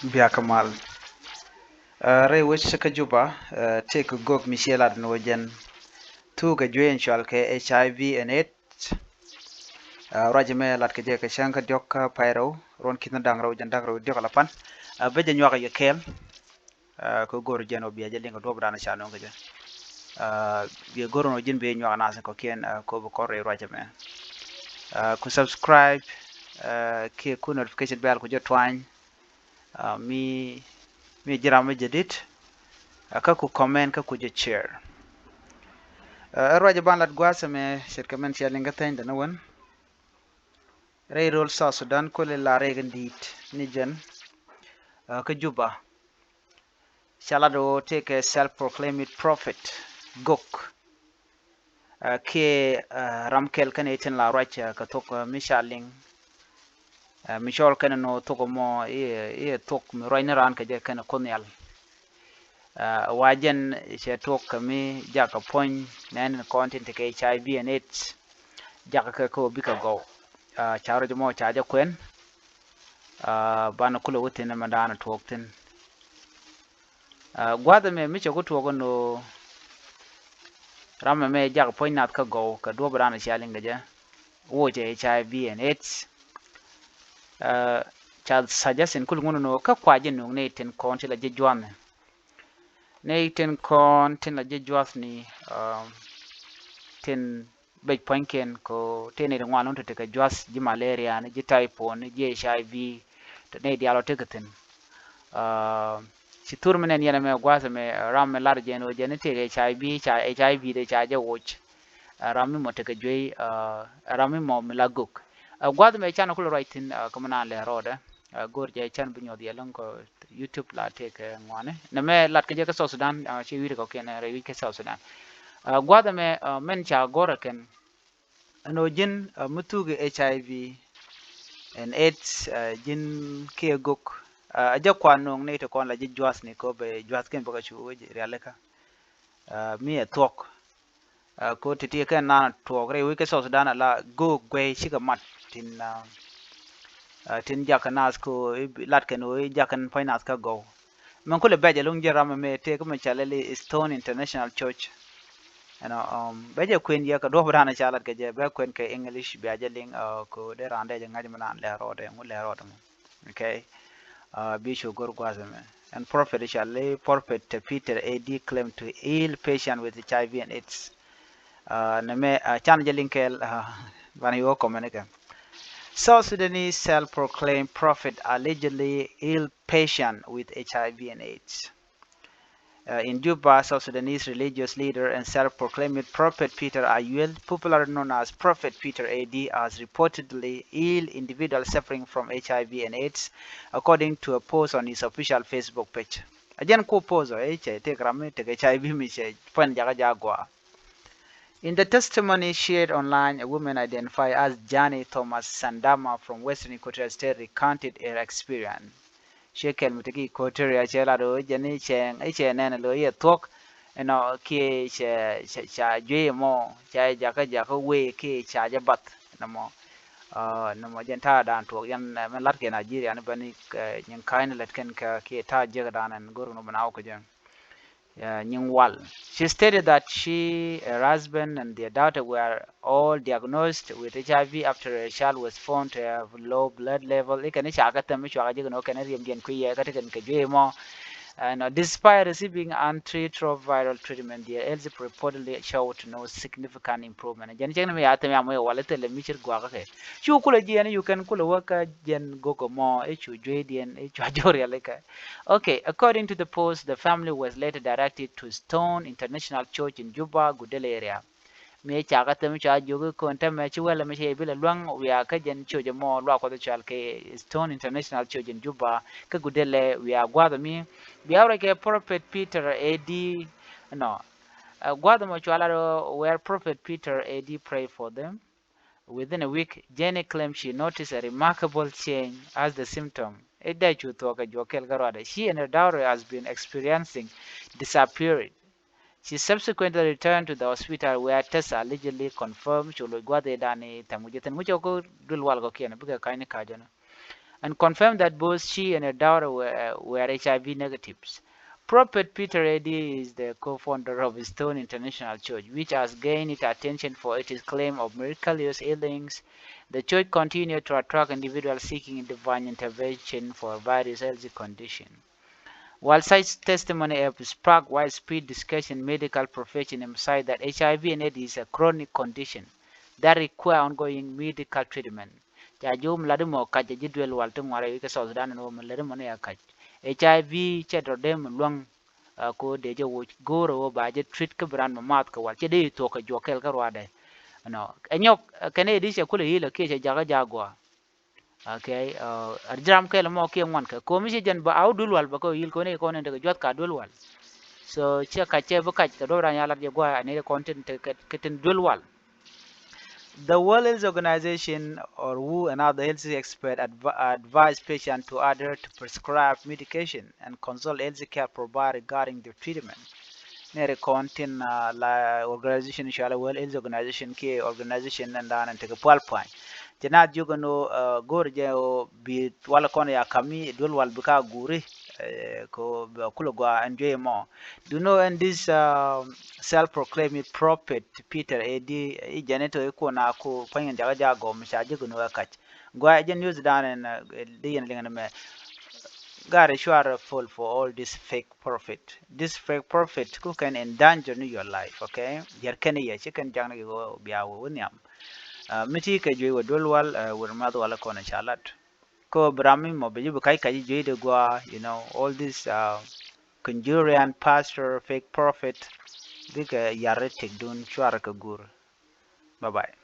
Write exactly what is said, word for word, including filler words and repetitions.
Biakä mal. Rɛy wec kä Juba, tëë kɛ gök mi ciɛ lat ni wä jɛn thuk kɛ juey in cual kɛ H I V and AIDS. Ruac mɛ lat kɛ jɛ kɛ cäŋ kä diɔk kä pay rɛw, ruɔn ki̱n da̱ŋ rɛw jɛn da̱k rɛw diɔk ala pan. Bä jɛ nyuak yɛ kɛɛl. Kɛ go̱r jɛn wä bia jɛ liŋ kɛ duɔp dan ca nöŋ kɛ jɛ. Bia go̱r nɔ ji̱n bia nyuak nath kɔkiɛn kɛ bi kɔr rɛy ruac mɛ. Ku subscribe kiɛ ku notification bell ku jɛ twany. Mi, mi ji̱ ram mi jadid. Kä ku comment kä ku jɛ share. Ɛ ruac ban lat gua̱a̱th ɛmɛ ce̱tkɛ mɛn cia liŋ kä thɛny dɛn ɛ wän. Rɛy röl South Sudan kulɛ la rɛy kɛ di̱i̱t ni jɛn. Kä Juba ca lat ɣöö tëëkɛ self proclaimed prophet gök. Kiɛ ram kɛl kɛn itin la ruac kɛ thok mi ca liŋ. Mi cɔl kɛn nɔ thok mɔ iɛ thok mi ruac ni raan kɛ jɛ kɛn kun nhial. Wa jɛn cɛ tuɔk kɛ mi jakä puɔ̱ny nɛn kɔn tin tekɛ H I V and AIDS. Jakä kɛ kä bikɛ gɔw. Ca ruac mɔ ca jɛ kuɛn. Banɛ kulɛ wä thin mɛ daanɛ tuɔk thin. Gua̱th ɛmɛ mi cɛ ku tuɔk ɛn ɣöö ram ɛmɛ jak puɔ̱ny nath kä gɔw kɛ duɔ̱p ran cia liŋ kɛ jɛ. Wocɛ H I V and AIDS. Ca suggestion kul ŋun ɛn ɣöö kä kua jɛ nuŋ ni tin kɔn ti la jɛ jua̱th ni. Ni tin kɔn tin la jɛ jua̱th ni tin bec pua̱nykiɛn kɛ tëë nɛy ti ŋuan wun ti tekɛ jua̱th ji̱ malaria ni ji̱ typhoid ni ji̱ H I V. Ti nɛy diaal wä tekɛ thi̱n. Ci thur mi nɛn yɛn ɛmɛ gua̱th ɛmɛ ram mi lar jɛn wä jɛn ni tëëkɛ H I V, ca H I V de ca jɛ woc. Ram mi mɔ tekɛ juey, ram mi mɔ mi la gök. Gua̱th ɛmɛ can kulɛ ruac thi̱n kä mi naan lɛ rɔɔdɛ. Go̱r jɛ can bi nyuɔth yɛ lo̱ŋ kɛ YouTube la tëëkɛ ŋuani. Nɛ mɛ lat kɛ jɛ kä South Sudan, ci wi̱i̱ kɔkiɛn rɛy wi̱c kä South Sudan. Gua̱th ɛmɛ mɛn ca go̱rɛ kɛn. Ɛn ɣöö ji̱n mi thuk i̱ H I V and AIDS, ji̱n kiɛ gök. A jɛ kuan no̱o̱ŋ ni ti kɔn la ji̱ jua̱thni kɛ ɣöö bɛ jua̱thkiɛn bä kɛ cu wec rialikä. Mi ɛ thuɔ̱k. Ko ti̱ti̱ kɛn nan tuɔɔk rɛy wec kä South Sudan ala go̱o̱k guey cikɛ mat tin, tin jakä nath ko lat kɛn wec jak kɛn puɔ̱ny nath kä gɔw. Mɛn kulɛ bɛc ɛlɔ̱ŋ ji̱ ram ɛmɛ tëë kä mɛ ca lɛli Stone International Church. Ɛnɔ bɛ jɛ kuën yɛ kɛ duɔ̱p dan ca lat kɛ jɛ bɛ kuën kɛ English bia jɛ liŋ ko dee raan dee jɛ ŋa̱c mɛ naan lɛ rɔɔdɛ ŋu lɛ rɔɔdɛ mɔ. Okay. Bi cu go̱r gua̱a̱th ɛmɛ. And prophet shall lay prophet to Peter A D claim to heal patient with H I V and AIDS. Nɛ mɛ can jɛ liŋ kɛɛl. Ban yuɔ comment kɛ. South Sudanese self-proclaimed prophet allegedly heal patient with H I V and AIDS. Uh, in Juba, South Sudanese religious leader and self-proclaimed prophet Peter Ayuel, popularly known as Prophet Peter A D, has reportedly healed individuals suffering from H I V and AIDS, according to a post on his official Facebook page. Ajɛn ku post ɔ cɛ tek ram mi tek H I V mi cɛ puɛn jakä ja gua. In the testimony shared online, a woman identified as Jani Thomas Sandama from Western Equatoria State recounted her experience. Ciɛ kɛl mi te ki Equatoria cɛ lat ɣöö jɛn i̱ cɛ, i̱ cɛ nɛn lo̱ i̱ ɛ thuɔ̱k. Ɛnɔ kiɛ cɛ, cɛ, ca juey ɛmɔ ca jakä jakä wee kiɛ ca jɛ bath. Nɔmɔ, nɔmɔ jɛn ta̱a̱ dan tuɔɔk yɛn mɛn la̱t kɛ Nigeria ni bäni nyin ka̱ny ni lät kɛn kä kiɛ ta̱a̱ jiäk dan ɛn go̱r kɛ nɔ bɛ na wä kä jɛ. Nyin wal. She stated that she, her husband and their daughter were all diagnosed with H I V after her child was found to have low blood level. Ikɛn i̱ ca kä thɛm i̱ cuakä ji̱ kɛn ɣöö kɛn i̱ riɛm diɛn kui̱ yɛ kä ti kɛn kɛ juey mɔ. And uh, despite receiving antiretroviral treatment, their health reportedly showed no significant improvement. Jɛn cɛŋ ni mi ya thɛm ya mɔ i̱ wal i̱ thilɛ mi cir guakä kɛ. Cu kulɛ jiɛn i̱ you can kulɛ wä kä jɛn go̱k mɔ i̱ cu juey diɛn i̱ cua jɔr yɛl ikɛ. Okay, according to the post, the family was later directed to Stone International Church in Juba, Gudele area. Mi cakä thɛm cua jiök i̱ kɔn tɛmɛ ci wälɛ mi cɛ i̱ bilɛ luäŋ wiaa kä jɛn church ɛmɔ luaak Kuɔth i̱ cɔal kɛ Stone International Church in Juba kä Gudele wiaa gua̱a̱th ɛmi. Bia wä rɛc kɛ Prophet Peter A D nɔ. Gua̱a̱th ɛmɔ cɔal a where Prophet Peter A D pray for them. Within a week, Jenny claimed she noticed a remarkable change as the symptom i̱ dee cu thuɔɔk kɛ juɔk kɛl kä ruadɛ. She and her daughter has been experiencing disappearing. She subsequently returned to the hospital where tests allegedly confirmed cu loc gua̱th i̱ dan i̱ thɛm wi̱c ithin wi̱c ɔk duël wal kɔkiɛn bikɛ ka̱ny ni ka̱jɔni. and confirmed that both she and her daughter were, were H I V negatives. Prophet Peter Eddy is the co-founder of Stone International Church, which has gained its attention for its claim of miraculous healings. The church continued to attract individuals seeking divine intervention for various health conditions. While such testimony have sparked widespread discussion, medical profession emphasize that H I V and AIDS is a chronic condition that require ongoing medical treatment. Ca ji̱ wä mi lat imɔ kac a ji̱ duel wal ti ŋuarɛ wi̱c kä South Sudan ɛn ɣöö mi lat imɔ ni a kac. H I V cɛ dɔ̱r dee mi luäŋ, a, ko dee jɛ woc go̱o̱rɛ ɣöö ba jɛ treat kä bi ran mi maath kɛ wal cɛ dee thuɔ̱k kɛ juɔk kɛl kä ruaadɛ. Ɛnɔ ɛ nyɔk, ɛ, kɛn ɛ di cɛ kulɛ yi̱l ɛ kiɛ cɛ jakä jaak gɔaa. Okay, ɛ ji̱ ram kɛl mɔ kiɛ ŋuan kɛ komi ci jɛn ba a wä duel wal ba kɛ yil kɔn i̱ kɔn in tekɛ juath ka duel wal. So ciɛ kac cɛ bi kac kɛ duɔp ran ya lat jɛ guay a nɛy kɔn tin tekɛ tin duel wal. The World Health Organization or W H O and other health expert adv- advise patients to adhere to prescribed medication and consult healthcare provider regarding their treatment. Nɛy kɔn tin, a, la organization cɔalɛ World Health Organization kiɛ organization ɛn dan ɛn tekɛ pual puany. Cɛ na jiök ɛn ɣöö, a, go̱o̱r jɛ ɣöö bi wal kɔn ya kami duel wal bi ka guuri, ɛ, ko bɛ kulɛ gɔaa ɛn juey ɛmɔ. Do you know ɛn this, a, self-proclaimed prophet Peter Eddy, i̱ jɛn i̱ tɔ i̱ kuɔn a ku pa̱ny kɛn jakä jaak gɔw mi ca jiök ɛn ɣöö ɛ kac. Gɔaa ɛ jɛn news dan ɛn, a, di yɛn liŋ ɛn mɛ. Gari cuarɛ full for all this fake prophet. This fake prophet ku kɛn endanger ni your life, okay? Yɛr kɛn yɛ ci kɛn jaŋni kɛ ɣöö bia wä wä nhiam. A, mi ti kɛ juey wä duel wal, a, wä math wal kɔn ca lat. Ko bi ram mi mɔ bi ji̱ bi kac kac ji̱ juey de gua, you know, all this, a, conjurian pastor, fake prophet. Bikɛ yar ri tik dun cuarɛ kɛ gur. Bye bye.